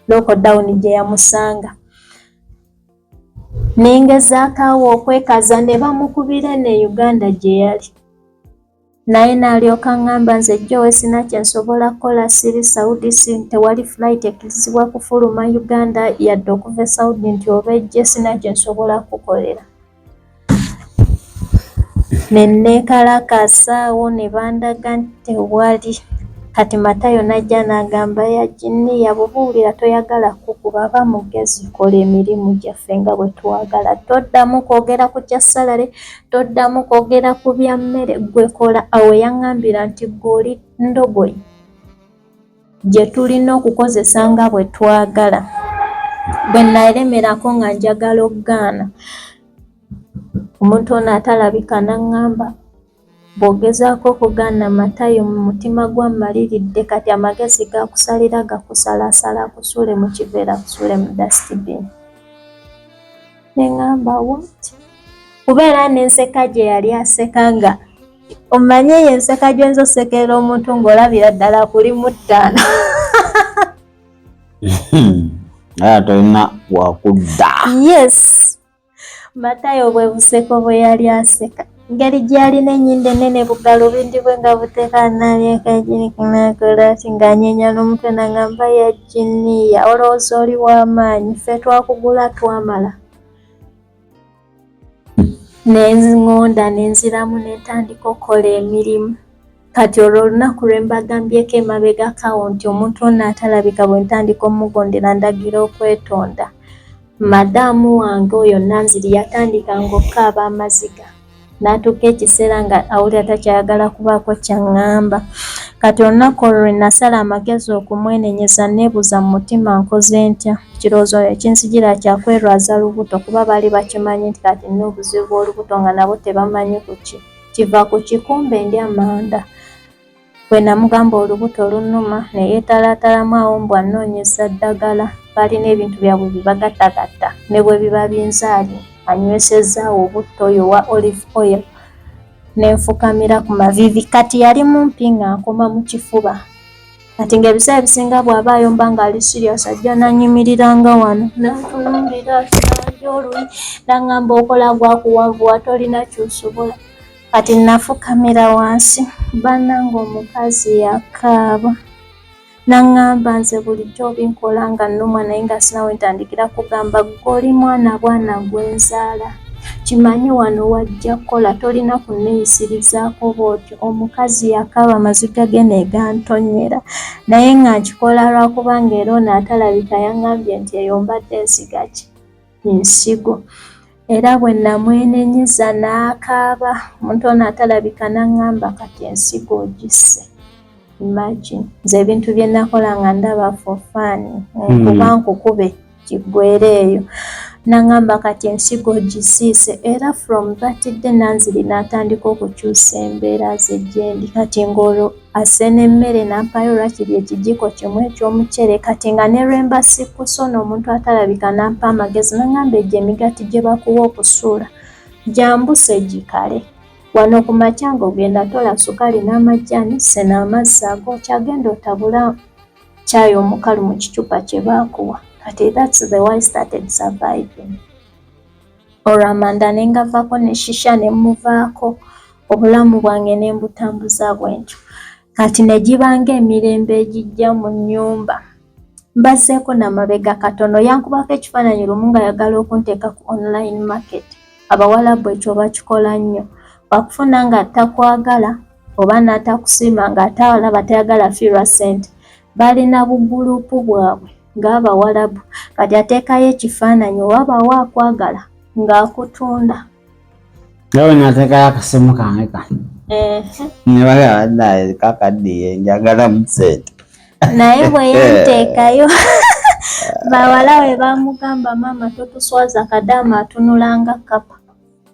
lockdown gye yamusanga. Nengezaako awo okwekaza, ne bamukubira ne Uganda gye yali, naye n'alyoka ŋŋamba, nze Joe sina kye nsobola kukola, siri Saudi, si tewali flight ekkirizibwa kufuluma Uganda yadde okuva e Saudi nti oba ejje, sina kye nsobola kukolera. Ne neekalakaasa awo, ne bandaga nti tewali. Kati Matayo n'ajja n'agamba, yaginiya, bw'oba owulira toyagala kukuba, ba mugezi, kola emirimu gyaffe nga bwe twagala, toddamu kwogera ku kya salary, toddamu kwogera ku bya mmere, gwe kola. Awo yaŋŋambira nti gwe oli ndogoyi gye tulina okukozesa nga bwe twagala. Bwe nalemerako nga njagala okugaana, omuntu ono atalabika n'aŋŋamba, bw'ogezaako okugaana Matayo, mu mutima gwa mmaliridde, kati amagezi gakusalira gakusalaasala, akusuule mu kiveera, akusuule mu dustbin. Ne ŋŋamba, what? Kubeera n'enseka gye yali aseka, nga omanye eyo enseka gy'oyinza osekerera omuntu ng'olabira ddala kuli mu ttaano. Aya, tolina wakudda. Yes, Matayo bwe buseko bwe yali aseka, ngeri gy'alina ennyindo ennene, bugalubindi bwe nga buteeka nalyekagirikunakolati ng'anyeenya n'omutwe, n'aŋŋamba, yaginiya, olowooza oli w'amaanyi, ffe twakugula twamala. Nenŋŋonda, nenziramu ne ntandika okukola emirimu. Kati olwo olunaku lwe mbagambyeko emabegako awo nti omuntu ono atalabika bwe ntandika omugondera ndagira okwetonda, madaamu wange oyo Nanziri yatandikanga okukaaba amaziga, n'atuuka ekiseera nga awulira takyayagala kubaako kyaŋŋamba. Kati olunaku olwo lwe nasala amagezi okumwenenyeza, neebuuza mu mutima, nkoze ntya? Kirowoozo ekinzijira kyakwerwaza lubuto, kuba baali bakimanyi nti kati nina obuzibu bw'olubuto, nga nabo tebamanyi kuki kiva ku kikumbe ndi amanda. Bwe namugamba olubuto lunnuma, ne yeetalaatalamu awo mbu annoonyeza ddagala, balina ebintu byabwe bye bagattagatta ne bwe biba binzaali, anywesezaawo obutto oyo owa olive oil. Ne nfukamira ku maviivi. Kati yali mumpi nga nkoma mu kifuba. Kati ng'ebiseera ebisinga bw'aba ayomba ng'ali serious, ajja n'annyimirira wano, n'antunuulira, nanja oluyi, n'aŋŋamba, okola gwakuwanvuwa, tolina ky'osobola. Kati nafukamira wansi, bannange, omukazi yakaaba, n'aŋŋamba, nze bulijjo obinkola nga nnumwa, naye nga sina we ntandikira kugamba, ggwe oli mwana bwana gwe nzaala, kimanyi wano wajja kukola, tolina kunneeyisirizaako bw'otyo. Omukazi yakaaba, amaziga ge ne gantonyera, naye nga nkikola lwakubanga era ono atalabika yaŋŋambye nti eyo mbadde nsiga ki. Nsigo. Era bwe namwenenyeza n'akaaba, omuntu ono atalabika n'aŋŋamba kati ensigo ogisse. Imagine nze ebintu bye nakola nga ndaba for fun, nkuba nkukube kiggwere eyo. N'aŋŋamba kati ensigo ogisiise, era from that day Nanziri n'atandika okukyusa embeera ze gyendi. Kati ng'olwo asse n'emmere n'ampaayo lwakiri ekijiiko kimu eky'omuceere, kati nga ne lwe mba sikkusona omuntu atalabika n'ampa amagezi n'aŋŋamba egyo emigaati gye bakuwa okusuula gyambuse gikale. Wano ku makya ng'ogenda tola sukaali n'amajjaani, sena amazzi agookya, genda otabula caayi omukalu mu kicupa kye baakuwa. Kati that's the way I started surviving. Olwo amanda ne ngavaako ne shisha ne mmuvaako, obulamu bwange ne mbutambuza bwentyo. Kati ne gibanga emirembe egijja mu nnyumba. Mbazzeeko namabega katono, yankubako ekifaananyi lumu ng'ayagala okunteeka ku online market. Abawalabu ekyo bakikola nnyo. Bakufuna nga takwagala oba n'atakusiima ng'ate alaba tayagala fiirwa ssente. Balina bugulupu bwabwe ng'Abawalabu. Kati ateekayo ekifaananyi owabawo akwagala ng'akutunda. Nga bwe nateekayo akasimu kange kano ne bagamba naye kakaddiye njagalamu ssente. Naye bwe yanteekayo bawala we bamugamba maama totuswaza kadaama atunula nga kkapa,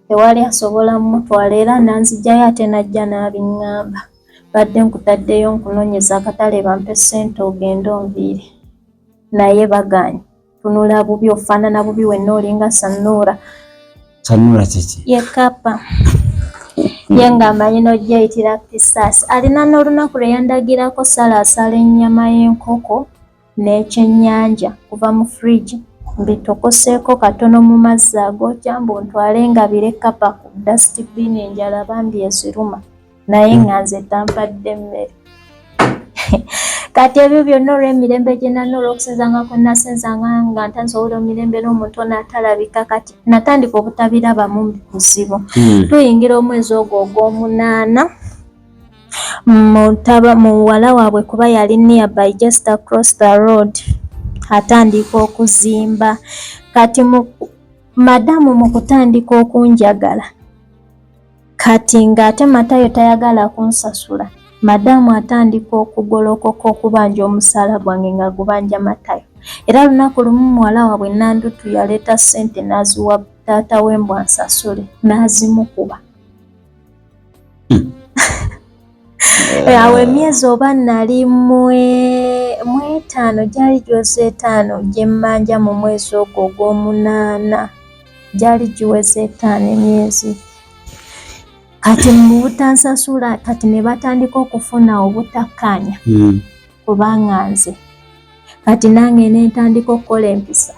tewali asobola mutwala, era nanzijayo ate n'ajja n'abiŋŋamba. Badde nkutaddeyo nkunoonyeza akatale bampe ssente ogende onviire, naye bagaanye. Tunula bubi, ofaanana bubi wenna olinga Sannuura. Sannuura kiki? Ye kkapa. Ye ng'amanyi n'ojjayitira Pisaasi. Alina n'olunaku lwe yandagirako salaasala ennyama y'enkoko n'ekyennyanja kuva mu fridge mbitokoseeko katono mu mazzi agookya mbu ntwale ngabire kkapa ku dustbin, enjala bambi eziruma, naye nga nze tampadde mmere. Kati ebyo byonna olw'emirembe gye nalina, olw'okusinzanga kwe nasinzanga nga ntandise owulira omirembe n'omuntu ono atalabika, kati natandika obutabirabamu buzibu. Tuyingira omwezi ogwo ogw'omunaana, muwala waabwe kuba yali nearby just across the road atandika okuzimba. Kati madamu mu kutandika okunjagala, kati ng'ate Matayo tayagala kunsasula, madamu atandika okugolokoka okubanja omusaala gwange nga gubanja Matayo. Era lunaku lumu muwala waabwe Nandutu yaleeta ssente n'aziwa taata we mbu ansasule, n'azimukuba. Awo emyezi oba nali mwetaano, gyali giweze 5 gye mmanja mu mwezi ogwo ogw'omunaana, gyali giweze 5 emyezi. Kati mu butansasula kati ne batandika okufuna obutakkaanya kubanga nze kati nange ne ntandika okukola empisa,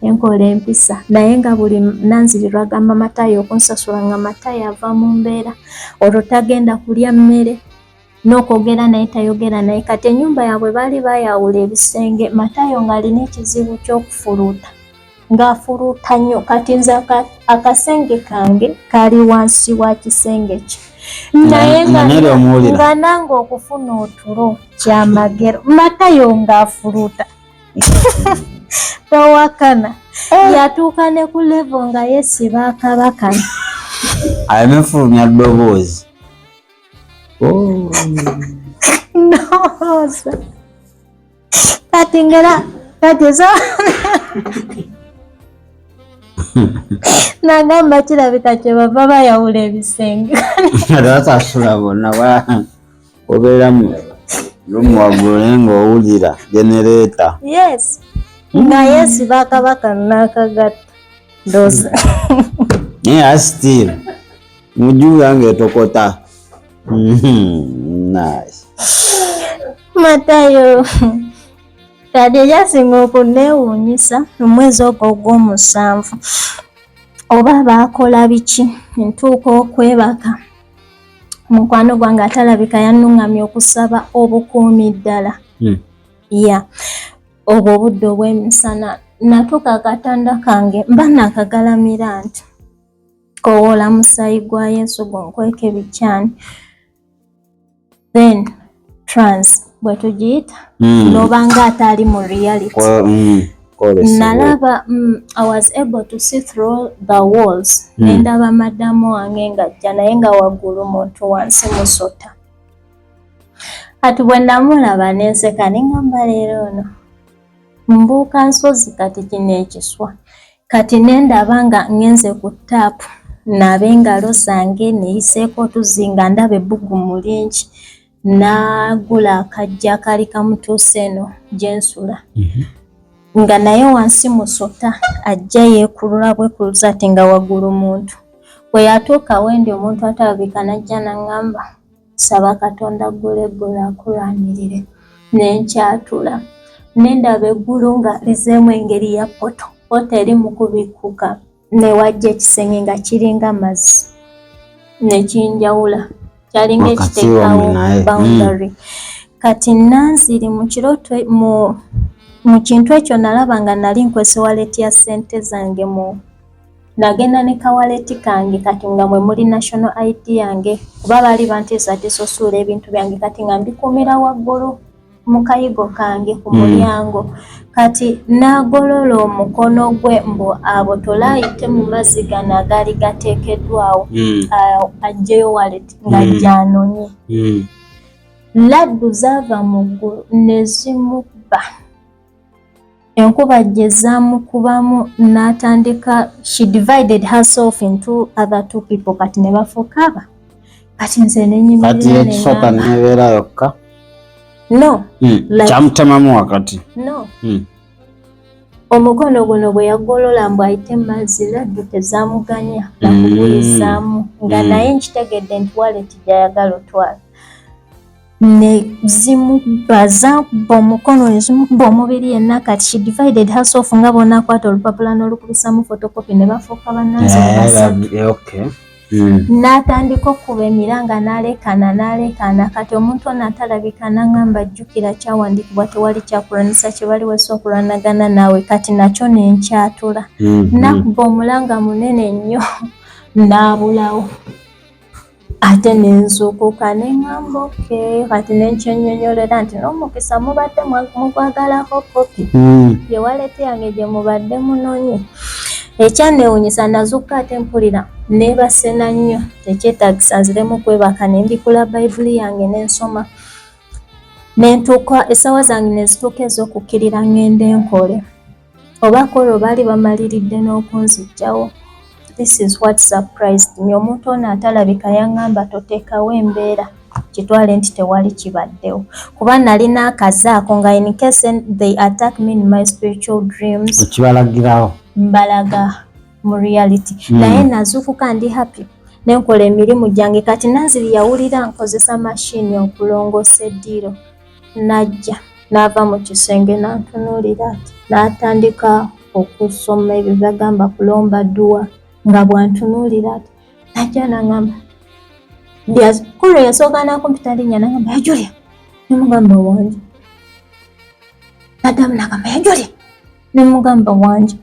enkola empisa, naye nga buli Nanziri lwagamba Matayo okunsasula nga Matayo ava mu mbeera, olwo tagenda kulya mmere n'okwogera naye tayogera naye. Kati ennyumba yaabwe baali baayawula ebisenge, Matayo ng'alina ekizibu ky'okufuluuta, ng'afuluuta nnyo. Kati nze akasenge kange kali wansi wa kisenge kye, naye nga nange okufuna otulo kyamagero. Matayo ng'afuluuta towakana, yatuuka ne ku level nga yeesiba akabakano aleme fulumya ddoboozi. Ndowooza kati ngera kati so nagamba kirabika kyebava bayawula ebisenge. Basasula bonna, obeera lumu waggulu naye ng'owulira generator. Yes, nga yeesiba akabaka n'akagatta, ndowooza. Naye still mujuula ng'etokota. Nice. Matayo kati ekyasinga okunneewuunyisa, omwezi ogwo ogw'omusanvu oba baakola biki, ntuuka okwebaka, mukwano gwange atalabika yannuŋŋamya okusaba obukuumi ddala. Ya obwo obudde obw'emisana natuuka akatanda kange mba naakagalamira nti kowoola musaayi gwa Yesu gunkweka ebikyani, then trance bwe tugiyita, n'obanga ataali mu reality. Nalaba, I was able to see through the walls. Nendaba madamu wange ng'ajja, naye nga waggulu muntu, wansi musota. Kati bwe namulaba nenseka, neŋŋamba, "Leero ono mbuuka nsozi, kati kino ekiswa." Kati nendaba nga ŋŋenze ku taapu naaba engalo zange, neyiseeko otuzzi, nga ndaba ebbugumu lingi. N'agula akajja akaali kamutuuse eno gye nsula, nga naye wansi musota, ajja yeekulula bwekuluza ati, nga waggulu muntu. Bwe yatuuka wendi, omuntu atalabika n'ajja n'aŋŋamba, "Saba Katonda ggula eggulu akulwanirire." Nenkyatula, nendaba eggulu nga lizeemu engeri ya portal, portal eri mu kubikkuka, newajja ekisenge nga kiringa mazzi nekinjawula, kyalinga Wakati ekiteekawo wammwe naye. boundary. Kati nanziri mu kirooto, mu kintu ekyo nalaba nga nali nkwese wallet ya ssente zange, mu nagenda ne ka wallet kange, kati nga mwe muli national ID yange, kuba baali bantiisatiisa osuula ebintu byange. Kati nga mbikuumira waggulu mu kayigo kange ku mulyango. Kati n'agolola omukono gwe mbu abotole ayite mu mazzi gano agaali gateekeddwawo, aggyeyo wallet nga gy'anonye. Laddu zaava mu ggulu ne zimukuba. Enkuba gye zaamukubamu n'atandika, she divided herself into other two people. Kati ne bafuuka aba, kati nze Kati nenyimirira ekisota neŋŋamba nebeera yokka? No. Kyamutemamu wakati? No. Omukono guno bwe yagolola mbu ayite mu mazzi, laddu tezaamuganya nakuguyisaamu nga naye nkitegedde nti wallet gy'ayagala otwala. Ne zimuba, zakuba omukono, ne zimukuba omubiri yenna. Kati she divided herself nga bw'onaakwata olupapula n'olukubisamu photocopy, ne bafuuka bannansi basatu. N'atandika okukuba emiranga, n'aleekaana, n'aleekaana. Kati omuntu ono atalabika n'aŋŋamba, "Jjukira kyawandiikibwa, tewali kyakulwanisa kye baliwesa okulwanagana naawe." Kati nakyo ne nkyatula. Nakuba omulanga munene nnyo, n'abulawo. Ate ne nzuukuka ne ŋŋamba, "Okay." Kati ne nkyennyonnyolera nti n'omukisa mubadde mugwagalako kopi ye wallet yange gye mubadde munonye. Ekyanneewuunyisa, nazuukuka ate mpulira neebase na nnyo, tekyetaagisa nziremu kwebaka. Ne mbikula Bayibuli yange ne nsoma, ne ntuuka essaawa zange ne zituuka ez'okukkirira ŋŋende nkole, oba kolo baali bamaliridde n'okunziggyawo. This is what surprised me: omuntu ono atalabika yaŋŋamba, "Toteekawo embeera, kitwale nti tewali kibaddewo," kuba nalina akazaako nga in case they attack me in my spiritual dreams, Okibalagirawo. mbalaga mu reality. Naye nazuukuka ndi happy, nenkola emirimu gyange. Kati Nanziri yawulira nkozesa mashini okulongoosa eddiiro, najja n'ava mu kisenge n'antunuulira ati, n'atandika okusoma ebyo bagamba kulomba dduwa nga bw'antunuulira ati. Najja n'aŋŋamba, kolo yasooka n'akumpita linnya, n'aŋŋamba, "Ya Julia." Nemugamba, "Wange." Naddamu n'agamba, "Ya Julia." Nemugamba, "Wange."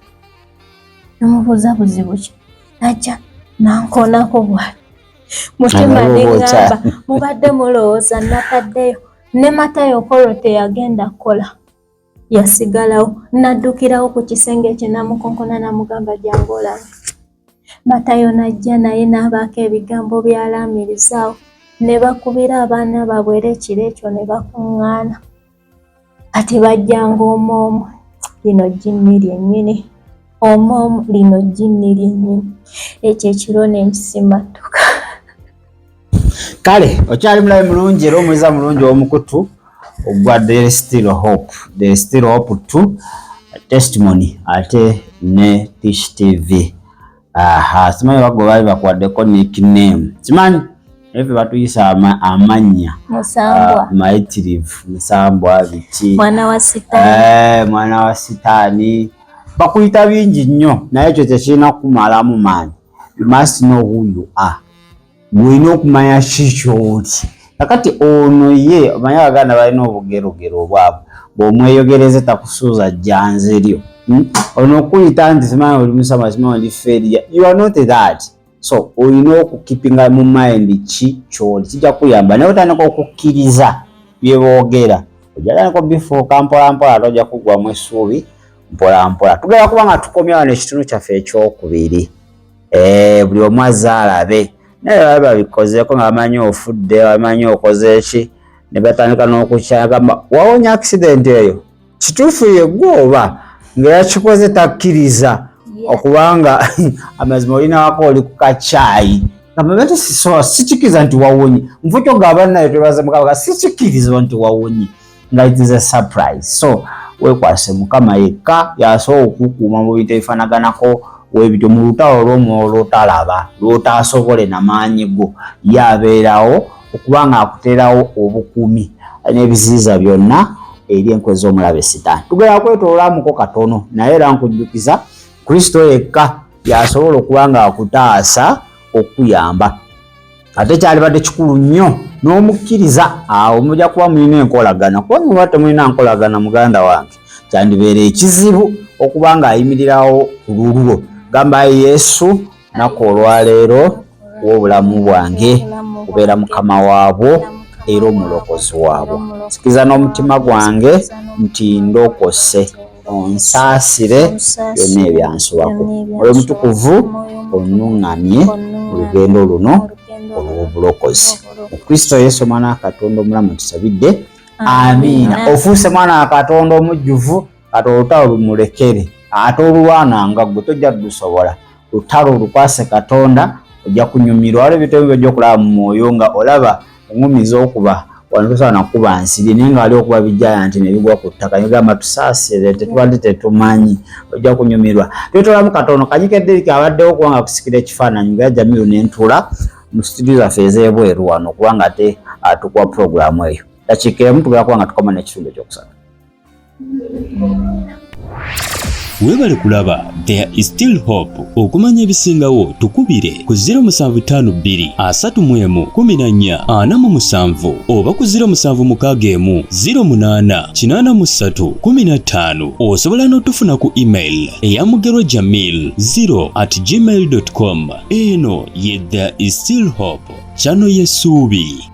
Nemubuuza, "Buzibu ki?" Najja nankoonako bw'ati, mutima Alabe oba neŋŋamba, "Mubadde mulowooza nataddeyo ne Matayo kolo teyagenda kukola, yasigalawo." Naddukirawo ku kisenge kye, namukonkona, namugamba, "Jangu olabe." Matayo najja naye n'abaako ebigambo by'alaamirizaawo, ne bakubira abaana baabwe era ekiro ekyo ne bakuŋŋaana. Kati bajjanga omu omu, lino jjinni lyennyini, omu omu, lino jjinni lyennyini. Ekyo ekiro ne nkisimattuka. Kale okyali mulabi mulungi era omuwuliza mulungi ow'omukutu ogwa There Still Hope, There Still Hope 2 Testimony ate ne Tish TV. Aha, simanyi oba gwe baali bakuwaddeko nickname, simanyi, naye ffe batuyisa amannya Musambwa. Ah, mayitirivu, musambwa, biki. Mwana wa sitaani. Eh, mwana wa sitaani, bakuyita bingi nnyo, naye ekyo tekirina kumalamu maanyi. You must know who you are. Gwolina okumanya ki kyoli. Kakati ono ye omanyi Abaganda balina obugerogero obwabwe, bw'omweyogereze takusuuza jjanzi lyo. Ono okuyita nti simanyi oli musama, simanyi oli failure, you are not that. So olina okukeepinga mu mind ki kyoli, kijja kuyamba. Naye otandika okukkiriza bye boogera, ojja tandika obifuuka mpola mpola, ate ojja kuggwamu essuubi. Mpola mpola tugenda kuba nga tukomya wano ekitundu kyaffe ekyokubiri. Buli omu azze alabe, naye baba babikozeeko nga bamanyi ofudde, bamanyi okoze eki, ne batandika n'okukyagamba wawonya accident eyo kituufu yeggwe oba nga yakikoze takkiriza okubanga amazima olina wako oli ku kacaayi gamba sikikkiriza nti wawonye nfukyo gaba nayo twebaza Mukama sikikkiriza nti wawonye nga it is a surprise. So wekwase Mukama yekka yasobola okukuuma mu bintu ebifanaganako webityo mu lutalo olw'omwoyo lw'otalaba lw'otaasobole na maanyi go, ye abeerawo okuba nga akuteerawo obukuumi n'ebiziyiza byonna eri enkwe z'omulabe Sitaani. Tugenda kwetoololamuko katono, naye era nkujjukiza Kristo yekka yasobola okuba nga akutaasa okukuyamba. Ate kyalibadde kikulu nnyo n'omukkiriza, awo mujja kuba mulina enkolagana, kuba muba temulina nkolagana muganda wange kyandibeera ekizibu okuba ng'ayimirirawo ku lulwo. Gamba Yesu, naku olwaleero w'obulamu bwange kubeera Mukama waabwo era omulokozi waabwo, nzikiriza n'omutima gwange nti ndokose, onsaasire byonna ebyansobako, Mwoyo Mutukuvu onnuŋŋamye mu lugendo luno olw'obulokozi. Mu Kristo Yesu omwana wa Katonda omulamu tusabidde, amiina. Ofuuse mwana wa Katonda omujjuvu, kati olutalo lumulekere, ate olulwananga ggwe tojja lusobola. Lutalo olukwase Katonda, ojja kunyumirwa. Waliwo ebintu ebimu by'ojja okulaba mu mwoyo nga olaba eŋŋumi z'okuba wano tosobola nakuba nsiri, naye nga wali okuba bijaya nti ne bigwa ku ttaka negamba tusaasire tetubadde tetumanyi. Ojja kunyumirwa. Twetolamu katono Kanyike Deriki abaddewo kubanga kusikira ekifaananyi nga Jamiru n'entuula mu situdiyo zaffe ez'ebweru wano kubanga ate atukuwa puroguramu eyo. Dakiika emu tugenda kuba nga tukoma n'ekitundu ekyokusatu. Weebale kulaba There is Still Hope. Okumanya ebisingawo tukubire ku 0752 31 14 47 oba ku 0761 08 83 15. Osobola n'otufuna ku email eya Mugerwa Jamil 0@gmail.com. Eno ye There is Still Hope, channel y'essuubi.